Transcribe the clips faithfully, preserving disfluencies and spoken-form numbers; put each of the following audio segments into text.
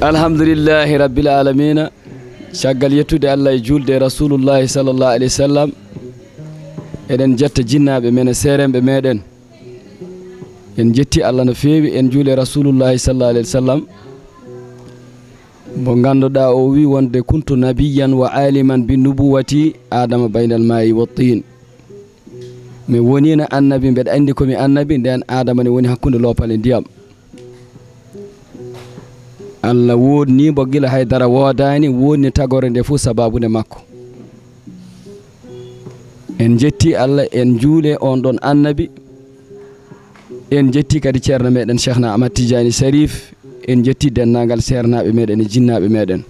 Alhamdulillahi rabbil alamina. Caggal yettude Allah e julde e Rasulullahi sallallahu alaihi wasallam, eɗen jetta jinnaaɓe men e seeremɓe meɗen. En jetti Allah no feewi, en juule Rasulullahi sallallahu alaihi wasallam. Mo ngannduɗaa o wi wonde: "Kuntu nabiyyan wa aliman bi nubuwati Adama baynal maa'i wa tin." Mi woniino annabi, mbeɗa anndi ko mi annabi, nden Adama ne woni hakkunde loopal e ndiyam. Allah woodni mo gila hay dara woodaani, woodni tagore nde fof sababu nde makko. En jetti Allah, en juule on ɗon annabi. En jetti kadi ceerno meɗen Cheikhna Ahmad Tidiane Sharif. En jetti denndaangal seernaaɓe meɗen e jinnaaɓe meɗen.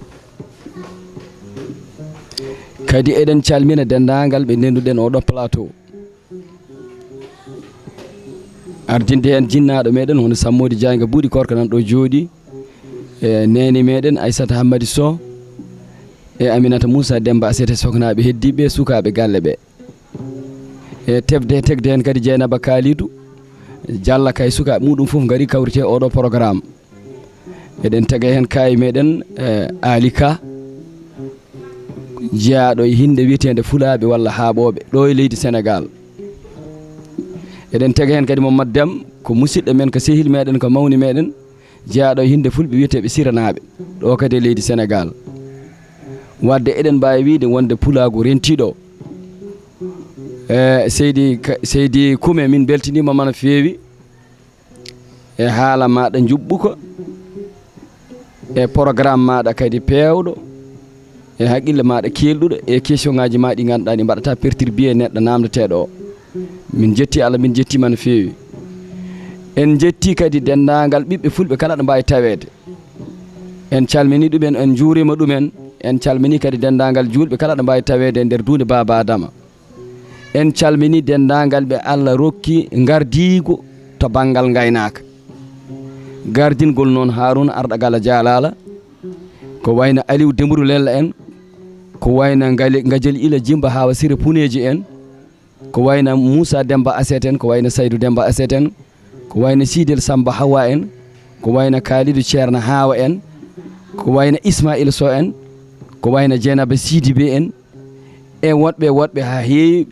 Kadi eɗen calmina denndaangal ɓe ndenduɗen oɗo plateau. Ardinde heen jinnaaɗo meɗen hono Sammodi Jaaynga Buuɗi Korka nan ɗo jooɗi, e neene meɗen Aissata Hammadi Sow, e Aminata Moussa Demba Asete, soknaaɓe heddiiɓe, sukaaɓe galle ɓe. E tefde, tegde heen kadi Jeynaba Kalidou Diallo, kay sukaaɓe muɗum fof ngari kawrite oɗo programme. Eɗen tega heen kaayi meɗen, eh, Ali Ka, jeyaaɗo e hinnde wiyeteende Fulaaɓe walla Haaɓooɓe ɗo e leydi Senegaal. Eɗen tega heen kadi Mamadou Dem, ko musidɗo men, ko sehil meɗen, ko mawni meɗen, jeyaaɗo e hinnde Fulɓe wiyeteeɓe Siranaaɓe ɗo kadi e leydi Senegaal. Wadde eɗen mbaawi wiyde wonde pulaagu rentiiɗo. E seydi Ka-, seydi Kume, min mbeltiniima ma no feewi e haala maaɗa njuɓɓuka, e programme maaɗa kadi peewɗo, e haqqille maaɗa keelɗuɗo, e question ŋaaji ma ɗi ngannduɗaa ɗi mbaɗata perturbé neɗɗo naamndeteeɗo o. Min jetti Allah, min jetti ma no feewi. En jetti kadi denndaangal ɓiɓɓe Fulɓe kala ɗo mbaawi taweede. En calmini ɗumen, en njuuriima ɗumen. En calmini kadi denndaangal juulɓe kala ɗo mbaawi taweede e nder duunde Baaba Adama. En calmini denndaangal ɓe Allah rokki ngardiigu to banngal ngaynaaka. Gardingol noon Haaruna Arɗo Gala Jaalaala, ko wayno Aliw Demuru Lella en, ko wayno Ngali-, Ngajel Ila Jimba Haawa Sire Puneeji en, ko wayno Muusa Demba Aset en, ko wayno Saydu Demba Aset en, ko wayno Siidel Samba Hawa en, ko wayno Kaalidu Ceerno Haawa en, ko wayno Ismail Sow en, ko wayno Jeenaba Sidibe en, e woɗɓe, woɗɓe haa heewi,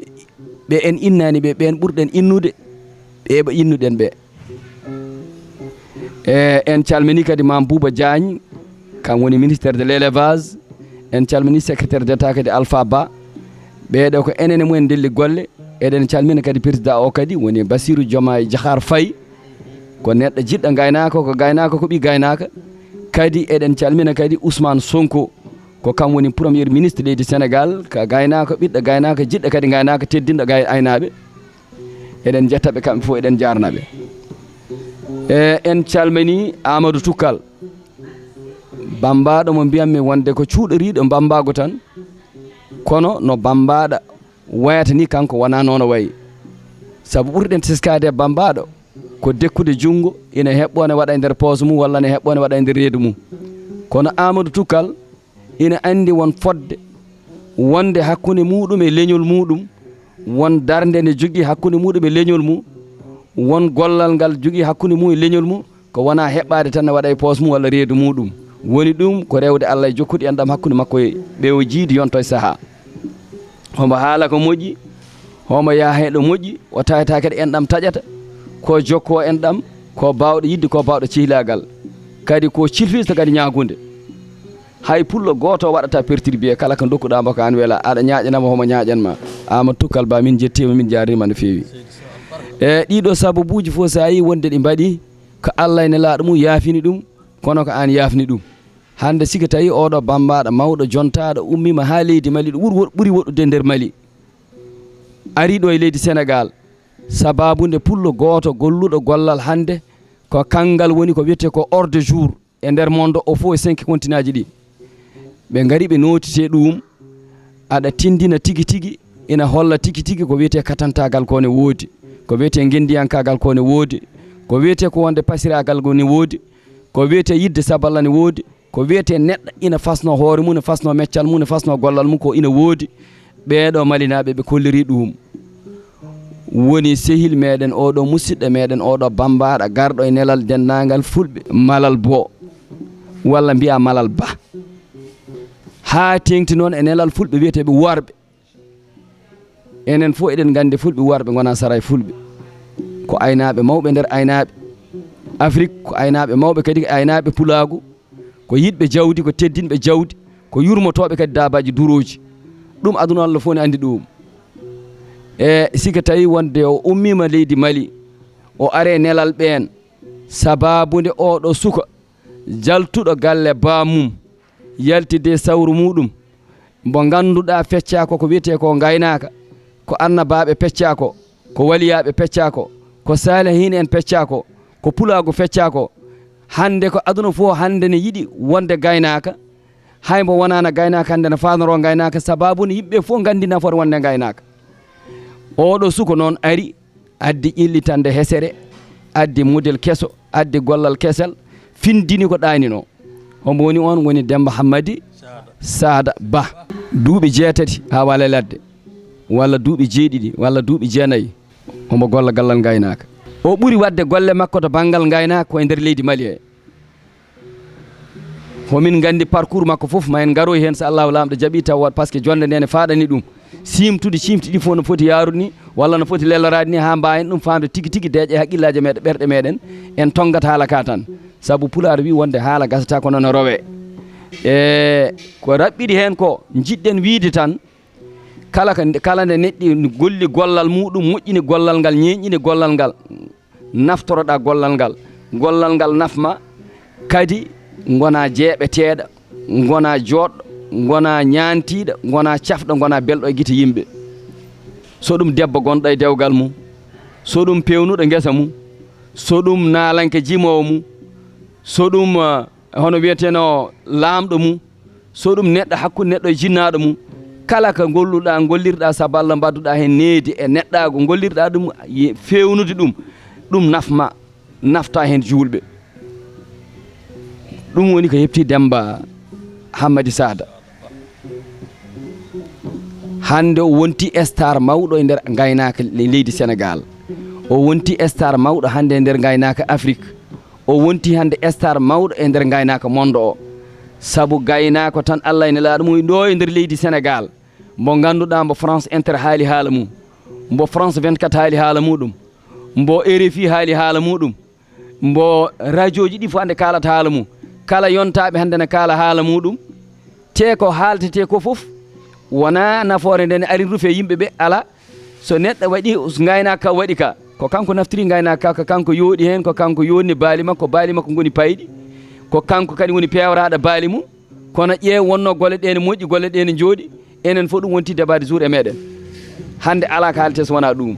ɓe en innaani ɓe, ɓeen ɓurɗen innude, ɓe ɓe innuɗen ɓe. E, en calmini kadi Mame Bouba Diagne, kam woni ministère de l'élevage. En calmini secrétaire d'État kadi Alpha Ba. Ɓeeɗo ko enen e mumen ndelli golle. Eɗen calmina kadi président o kadi woni Bassirou Diomaye Diakhar Faye. Ko neɗɗo jiɗɗo ngaynaaka, ko gaynaaka, ko ɓii gaynaaka. Kadi eɗen calmina kadi Ousmane Sonko, ko kam woni premier ministre leydi Sénégal, ka gaynaaka, ɓiɗɗo gaynaaka, jiɗɗo kadi ngaynaaka, teddinɗo gay-, aynaaɓe. Eɗen njetta ɓe kamɓe fof, eɗen njaarna ɓe. E, en calmini Amadou Tukkal, bammbaaɗo mo mbiyatmi wonde ko cuuɗoriiɗo bammbaagu tan, kono no bammbaaɗo wayata ni, kanko wonaa noon o wayi. Sabu ɓurɗen teskaade e bammbaaɗo ko dekkude junngo, ina heɓɓoo ne waɗa e nder poos mum walla ne heɓɓoo ne waɗa e nder reedu mum. Kono Amadou Tukkal ina anndi won fodde wonde hakkunde muɗum e leñol muɗum, won darnde nde jogii hakkunde muɗum e leñol mum, won gollal ngal jogii hakkunde mum e leñol mum, ko wonaa heɓɓaade tan ne waɗa e poos mum walla reedu muɗum. Woni ɗum ko rewde Allah e jokkude enɗam hakkunde makko e ɓe o jiidi yonto e sahaa. Homo haala ko moƴƴi, homo yaha e ɗo moƴƴi, o tawetaake ɗo enɗam taƴata, ko jokkoo enɗam, ko baawɗo yiɗde, ko baawɗo cehlaagal. Kadi ko cilfiiɗo kadi ñaagunde. Hay pullo gooto waɗata perturbé, kala ko ndokkuɗaa mo ko aan wela, aɗa ñaaƴana mo, homo ñaaƴan ma. Amadou Tukkal Ba, min njettiima, min njaarniima no feewi. E ɗiɗo sababuuji fof, so a yii wonde ɗi mbaɗi, ko Allah e Nelaaɗo mum yaafini ɗum, kono ko aan yaafni ɗum. Hannde, si ko tawi oɗo bammbaaɗo mawɗo jontaaɗo ummiima haa leydi Mali, ɗo ɓuri wo-, ɓuri woɗɗude nder Mali, ari ɗo e leydi Senegaal, sababu nde pullo gooto golluɗo gollal hannde, ko kanngal woni ko wiyetee ko ordre du jour e nder monde o fof e cinq continent ji ɗi. Ɓe ngari, ɓe nootiti e ɗum, aɗa tinndina tigi tigi, ina holla tigi tigi ko wiyetee katantaagal ko ne woodi, ko wiyetee ngenndiyankaagal ko ne woodi, ko wiyetee ko wonde pasiraagal ko ne woodi, ko wiyetee yiɗde saballa ne woodi, ko wiyetee neɗɗo ina fasnoo hoore mum, ne fasnoo meccal mum, ne fasnoo gollal mum, ko ina woodi. Ɓeeɗo Malinaaɓe, ɓe kolliri ɗum. woni sehil meɗen oɗo, musidɗo meɗen oɗo, Bambaaɗo, garɗo e nelal denndaangal Fulɓe, Malal Bo, walla mbiya Malal Ba. Haa teeŋti noon e nelal Fulɓe wiyeteeɓe Worɓe. Enen fof eɗen nganndi Fulɓe Worɓe ngonaa saray Fulɓe. Ko aynaaɓe mawɓe nder aynaaɓe Afrik, ko aynaaɓe mawɓe kadi, ko aynaaɓe pulaagu, ko yiɗɓe jawdi, ko teddinɓe jawdi, ko yurmotooɓe kadi daabaaji durooji. Ɗum aduna Allah fof ne anndi ɗum. E sika tawi wonde o ummiima leydi Mali, o are nelal ɓeen, sabaabu nde oɗo suka jaltuɗo galle baamum, yaltide sawru muɗum, mbo ngannduɗaa feccaa ko, ko wiyetee ko ngaynaaka, ko annabaaɓe peccaa ko, ko waliyaaɓe peccaa ko, ko saalihiin en peccaa ko, ko pulaagu feccaa ko. Hannde ko aduna fof hannde ne yiɗi wonde gaynaaka, hay mbo wonaana gaynaaka hannde ne faanoro ngaynaaka, sabaabu ne yimɓe fof nganndi nafoore wonde ngaynaaka. Oɗo suko noon ari, addi ƴellitande hesere, addi model keso, addi gollal kesal, findini ko ɗaanino. Hombo woni on? Woni Demba Hammadi Saada Ba. Duuɓi jeetati haa wala ladde, walla duuɓi jeeɗiɗi, walla duuɓi jeenayi, hombo golla gallal ngaynaaka. O ɓuri waɗde golle makko to banngal ngaynaaka ko e nder leydi Mali he. Homin nganndi parcours makko fof, ma en ngaroy heen so Allahu Laamɗo jaɓi, taw waɗ, parce que jonnde nde ne faaɗani ɗum. Siimtude siimti ɗi fof no foti yaarude ni, walla no foti leloraade ni, haa mbaawen ɗum faamde tigi tigi, deeƴa e haqqillaaji meɗen, ɓerɗe meɗen, en tonngat haala ka tan. Sabu Pulaar wi wonde haala gasata kono no rowe. E ko raɓɓiɗi heen ko, njiɗɗen wiide tan, kala ka, kala nde neɗɗo golli gollal muɗum, moƴƴini gollal ngal, ñeeñɗini gollal ngal, naftoroɗaa gollal ngal, gollal ngal nafma, kadi ngonaa jeeɓeteeɗo, ngonaa jooɗɗo, ngonaa ñaantiiɗo, ngonaa cafɗo, ngonaa belɗo e gite yimɓe. So ɗum debbo gonɗo e dewgal mum, so ɗum peewnuɗo ngesa mum, so ɗum naalanke jimoowo mum, so ɗum, eh, hono wiyeteno laamɗo mum, so ɗum neɗɗo hakkunde neɗɗo e jinnaaɗo mum, kala ko ngolluɗaa, ngollirɗaa, sabu Allah mbaɗuɗaa heen needi e neɗɗaagu, ngollirɗaa ɗum, ye-, feewnude ɗum, ɗum nafma, nafta heen juulɓe. Ɗum woni ko heɓti Demba Hammadi Saada. Hannde o wonti star mawɗo e nder ngaynaaka le-, leydi Senegaal. O wonti star mawɗo hannde e nder ngaynaaka Afrik. O wonti hannde star mawɗo e nder ngaynaaka mondo o. Sabu gaynaako tan, Allah e nelaaɗo mum ɗo e nder leydi Senegaal. Mbo ngannduɗaa mbo France Inter haali haala mum. Mbo France vingt-quatre haali haala muɗum. Mbo R F I haali haala muɗum. Mbo rajooji ɗi fof hannde kaalata haala mum. Kala yontaaɓe hannde ne kaala haala muɗum. Te ko haaltetee ko fof wonaa nafoore nde ne ari rufe yimɓe ɓe, alaa. So neɗɗo waɗi, so ngaynaaka ka waɗi ka, ko kanko naftiri ngaynaaka ka, ko kanko yooɗi heen, ko kanko yonni baali makko, baali makko ngoni payɗi, ko kanko kadi woni peewraaɗo baali mum. Kono ƴeew wonno golle ɗe ne moƴƴi, golle ɗe ne njooɗi, enen fof ɗum wonti débat du jour e meɗen. Hannde alaa ko haalete so wonaa ɗum.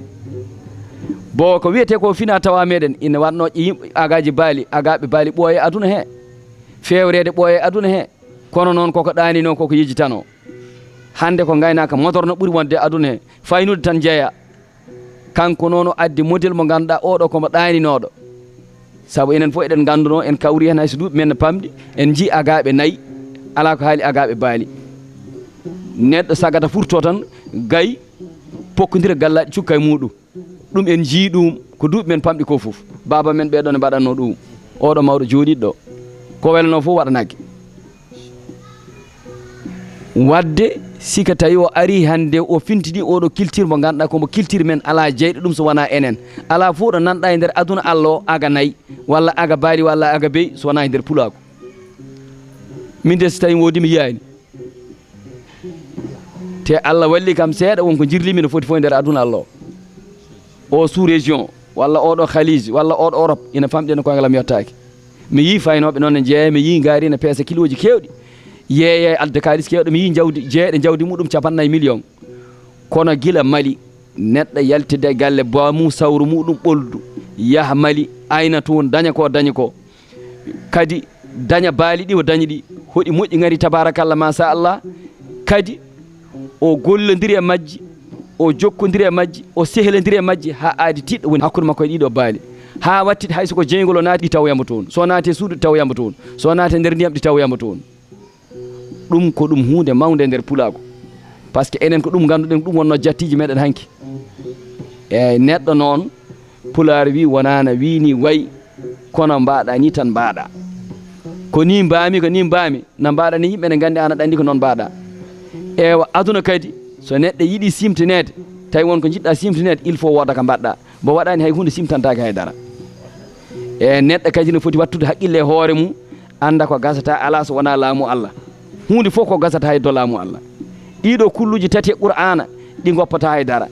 Bo ko wiyetee ko fina tawa meɗen, ina waɗno ƴe yimɓe agaaji baali, agaaɓe baali ɓooye aduna he, feewreede ɓooye aduna he. Kono noon koko ɗaanino, koko yejjitano. Hannde ko ngaynaaka modorno ɓuri wonde aduna he, faynude tan jeeya. Kanko noon o addi model mo ngannduɗaa oɗo ko mo ɗaaninooɗo. Sabu enen fof eɗen ngannduno, en kawri heen hay so duuɓi men no pamɗi, en njii agaaɓe nayi, alaa ko haali agaaɓe baali. Neɗɗo sagata furto tan, gay, pokkondira gallaaɗi cukka e muɗum. Ɗum en njii ɗum ko duuɓi men pamɗi ko fof. Baaba men ɓeɗon ne mbaɗatno ɗum. Oɗo mawɗo jooɗiɗo ɗo. Ko welno fof waɗanake. Wadde, sika tawi o ari hannde, o fintini oɗo culture mo ngannduɗaa ko mo culture men, alaa jeyɗo ɗum so wonaa enen. Alaa fof ɗo nanɗaa e nder aduna Allah o, aga nayi, walla aga baali, walla aga beyi, so wonaa e nder pulaagu. Min de, so tawi mi woodi, mi yiyaani. Te Allah walli kam seeɗa, won ko jirlimi no foti fof e nder aduna Allah o. O sous-région, walla oɗo Khalij, walla oɗo Europe, ina famɗi no koyngal am yottaaki. Mi yii faynooɓe noon ne njeeya, mi yii ngaari ne peesa kilooji keewɗi. Yeeya e adda kaalis keewɗo, mi yii jawdi, jeeyɗo jawdi muɗum capanɗe nayi million. Kono gila Mali, neɗɗo yaltida e galle baamu sawru muɗum ɓoldu, yaha Mali, ayna toon, daña ko dañi ko. Kadi daña baali ɗi o dañi ɗi, hoɗi moƴƴi ngari, tabarakallah, ma sha Allah. Kadi o gollondiri e majji, o jokkondiri e majji, o sehlondiri e majji, haa aadi tiɗɗo woni hakkunde makko e ɗiɗo baali. Haa wattit hay so ko jeyngol o naati, ɗi tawoyamo toon. So naati e suudu, ɗi tawoyamo toon. So naati e nder ndiyam, ɗi tawoyamo toon. Ɗum ko ɗum huunde mawnde e nder pulaagu. Par ce que enen ko ɗum ngannduɗen, ɗum wonno jattiiji meɗen hanki. E neɗɗo noon, Pulaar wi wonaana wi ni way, kono mbaɗa ni tan mbaɗa. Ko ni mbami, ko ni mbami, na mbaɗa ni yimɓe ne nganndi ana ɗanndi ko noon mbaɗa. Ewa aduna kadi, so neɗɗo yiɗi simtineede, tawi won ko jiɗɗa simtineede, il faut wooda ko mbaɗɗa. Mbo waɗani hay huunde simtantaake hay dara. E neɗɗo kadi no foti wattude haqqille e hoore mum, annda ko gasata ala so wona laamu Allah. Huunde fof ko gasata hay do laamu Allah. Ɗiɗo kulluji tati e Qur'aana, ɗi ngoppata hay dara.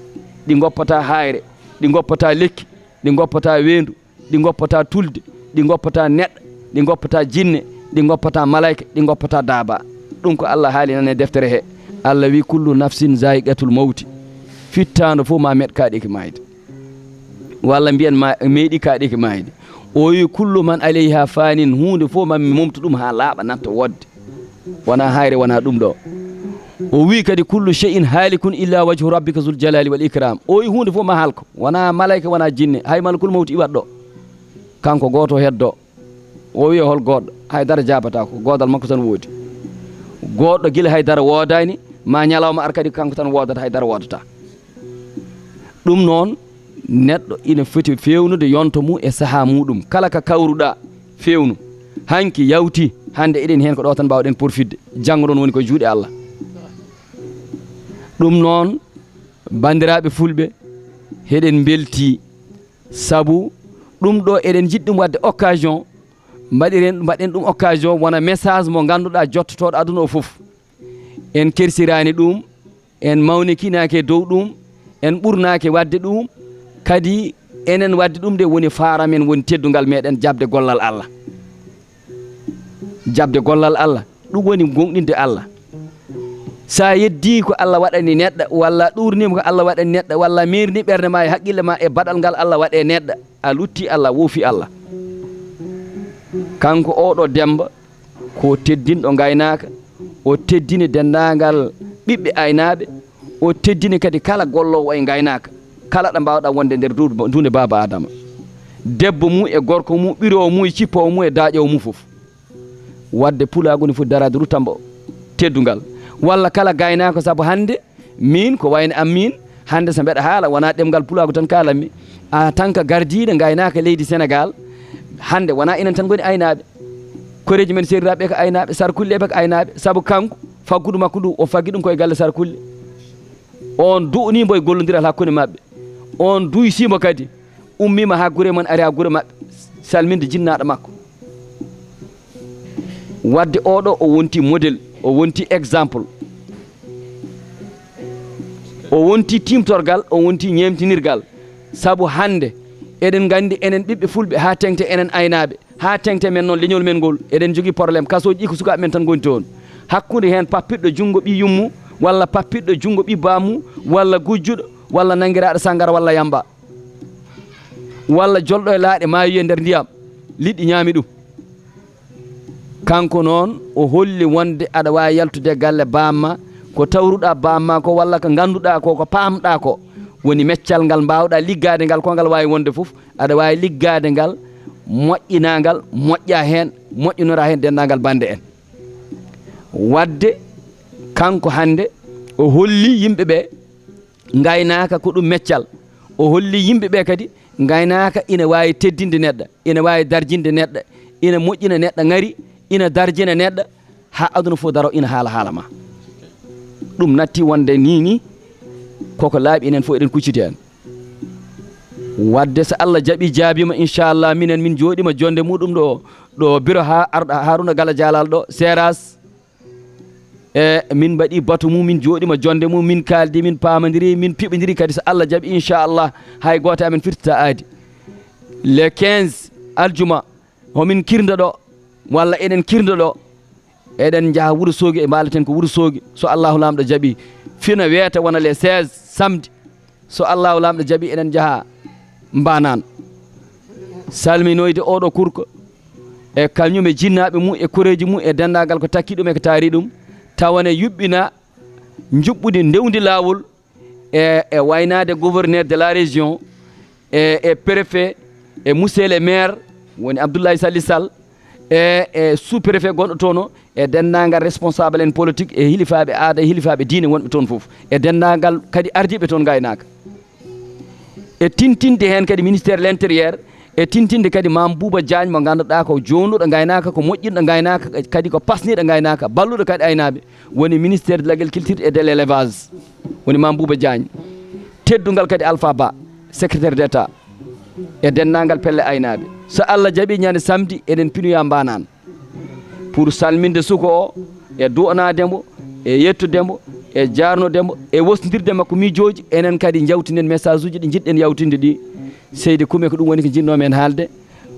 Ɗi ngoppata hayre, ɗi ngoppata lekki, ɗi ngoppata weendu, ɗi ngoppata tulde, ɗi ngoppata neɗɗo, ɗi ngoppata jinne, ɗi ngoppata malayka, ɗi ngoppata daaba. Ɗum ko Allah haali nan e deftere he. Allah wi kullu nafsin zaiqatul mawti. Fittaandu fof ma meɗ kaaɗe ki maayde. Walla mbiyen ma meeɗi kaaɗe ki maayde. O wi kullu man alayha fanin, huunde fof ma mi momtu ɗum haa laaɓa natta wodde. Wona hayre, wona ɗum ɗo. O wi kadi kullu shay'in halikun illa wajhu rabbika zul jalali wal ikram. O wi huunde fof ma halko. Wona malayka, wona jinne, hay malakul mawti iwat ɗo. Kanko gooto heddo. O wi hol goɗɗo, hay dara jaabata ko, goodal makko tan woodi. Goɗɗo gila hay dara woodani, ma ñalawma ar kadi kanko tan woodata, hay dara woodata. Ɗum noon, neɗɗo ina foti feewnude yonto mum e sahaa muɗum. Kala ka kawruɗa, feewnu. Hanki yawti, hannde eɗen heen ko ɗo tan mbawɗen porfidde. Janngo noon woni ko juuɗe Allah. Ɗum noon, banndiraaɓe fulɓe, heɗen mbelti. Sabu ɗum ɗo eɗen jiɗi ɗum waɗde occasion, mbaɗiren, mbaɗen ɗum occasion wona message mo ngannduɗaa jottotoɗo aduna o fof. En kersiraani ɗum, en mawnikinaaki e dow ɗum, en ɓurnaaki waɗde ɗum, kadi enen waɗde ɗum nde woni faara men, woni teddungal meɗen jaɓde gollal Allah. Jaɓde gollal Allah, ɗum woni gonɗinde Allah. Sa yeddi ko Allah waɗani neɗɗo, walla ɗurnima ko Allah waɗani neɗɗo, walla merni ɓernde ma e haqqille ma e baɗal ngal Allah waɗe neɗɗo, a lutti Allah, woofi Allah. Kanko oɗo Demba, ko teddinɗo ngaynaaka, o teddini denndaangal ɓiɓɓe aynaaɓe, o teddini kadi kala golloowo e ngaynaaka, kala ɗo mbaawɗa wonde nder du-, duunde Baaba Aadama. Debbo mum e gorko mum, ɓiroowo mum e cippoowo mum e daaƴoowo mum fof. Waɗde pulaagu ne foti daraade ruttambo teddungal. Walla kala gaynaako, sabu hannde min ko wayno am min, hannde so mbeɗa haala wona ɗemngal pulaagu tan kaalanmi. En tant que gardiiɗo ngaynaaka leydi Senegaal, hannde wona enen tan ngoni aynaaɓe. Koreeji men seeriraaɓe ko aynaaɓe, sarkulle ɓe ko aynaaɓe, sabu kanko faggudu makko ndu, o faggi ɗum koye galle sarkulle. On du'unimo e gollondiral hakkunde maɓɓe. On duysimo kadi, ummima ha gure mon, ari ha gure maɓɓe, salminde jinnaaɗo makko. Wadde oɗo o wonti modèle, o wonti exemple, o wonti timtorgal, o wonti ñeemtinirgal. Sabu hannde eɗen nganndi enen ɓiɓɓe fulɓe, haa teŋti enen aynaaɓe, haa teŋti men noon leñol men ngol, eɗen njogii problème. Kasooji ɗi ko sukaaɓe men tan ngoni toon. Hakkunde heen pappiɗɗo junngo ɓii yummu, walla pappiɗɗo junngo ɓii bammu, walla gujjuɗo, walla nanngiraaɗo sanngara walla yamba, walla jolɗo e laaɗe maayoyi e nder ndiyam, liɗɗi ñaami ɗum. Kanko noon, o holli wonde aɗa waawi yaltude e galle bamma, ko tawruɗaa bamma ko, walla ko ngannduɗaa ko, ko paamɗaa ko, woni meccal ngal mbaawɗaa liggaade ngal, ko ngal waawi wonde fof, aɗa waawi liggaade ngal, moƴƴinaa ngal, moƴƴaa heen, moƴƴinoraa heen denndaangal bannde en. Wadde kanko hannde o holli yimɓe ɓe, ngaynaaka ko ɗum meccal. O holli yimɓe ɓe kadi, ngaynaaka ina waawi teddinde neɗɗo, ina waawi darjinde neɗɗo, ina moƴƴina neɗɗo ŋari, ina darjina neɗɗo, haa aduna fof daro ina haala haala ma. Ɗum natti wonde ni ni, koko laaɓi, enen fof eɗen kucciti heen. Wadde so Allah jaɓi, jaabima, inchallah, minen min jooɗima jonde muɗum ɗo, ɗo bureau ha arɗo Haruna Gala Jalal ɗo, Seras. E min mbaɗi batu mum, min jooɗima jonde mum, min kaaldi, min paamodiri, min piɓodiri kadi, so Allah jaɓi, inchallah, hay gooto amen firtata aadi. Le quinze aljuma, homin kirda ɗo, walla eɗen kirda ɗo, eɗen njaha Wuro Soogi, e mbaaleten ko Wuro Soogi, so Allahu Laamɗo jaɓi. Fina weeta wona le seize samedi, so Allahu Laamɗo jaɓi, eɗen njaha Mbaanaan. Salminoyde oɗo kurko, e kañum e jinnaaɓe mum, e koreeji mum, e denndaangal ko takki ɗum e ko taari ɗum, tawa ne yuɓɓina njuɓɓudi ndewndi laawol, e, e waynaade gouverneur de la région, e, e préfet, e monsieur le maire, woni Abdoulaye Sally Sall, e, e sous-préfet gonɗo toon o, e denndaangal responsable en politique, e hilifaaɓe aada, e hilifaaɓe diine wonɓe toon fof, e denndaangal kadi ardiiɓe toon ngaynaaka. e tintinde heen kadi ministére de l'intérieur, e tintinde kadi Mame Boubou Diagne mo ngannduɗaa ko joonnuɗo ngaynaaka, ko moƴƴinɗo ngaynaaka, kadi ko pasniiɗo ngaynaaka, balluɗo kadi aynaaɓe, woni ministére de l'agriculture et de l'élevage, woni Mame Boubou Diagne. Teddungal kadi Alpha Ba, secrétaire d'état, e denndaangal pelle aynaaɓe. So Allah jaɓi, ñande samedi eɗen pinoya Mbanaan pour salminde suko o, e du'anaade mbo, e yettude mbo, e jaarnude mbo, e wosndirde makko miijooji. Enen kadi njawtinen message uji ɗi njiɗɗen yawtinde ɗi. Seydi Kume, ko ɗum woni ko njiɗnoomi heen haalde.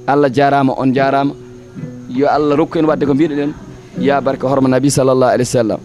Allah jaaraama, on jaaraama. Yo Allah rokku en waɗde ko mbiɗen, yaa barke horma Nabi sallallahu alayhi wa sallam.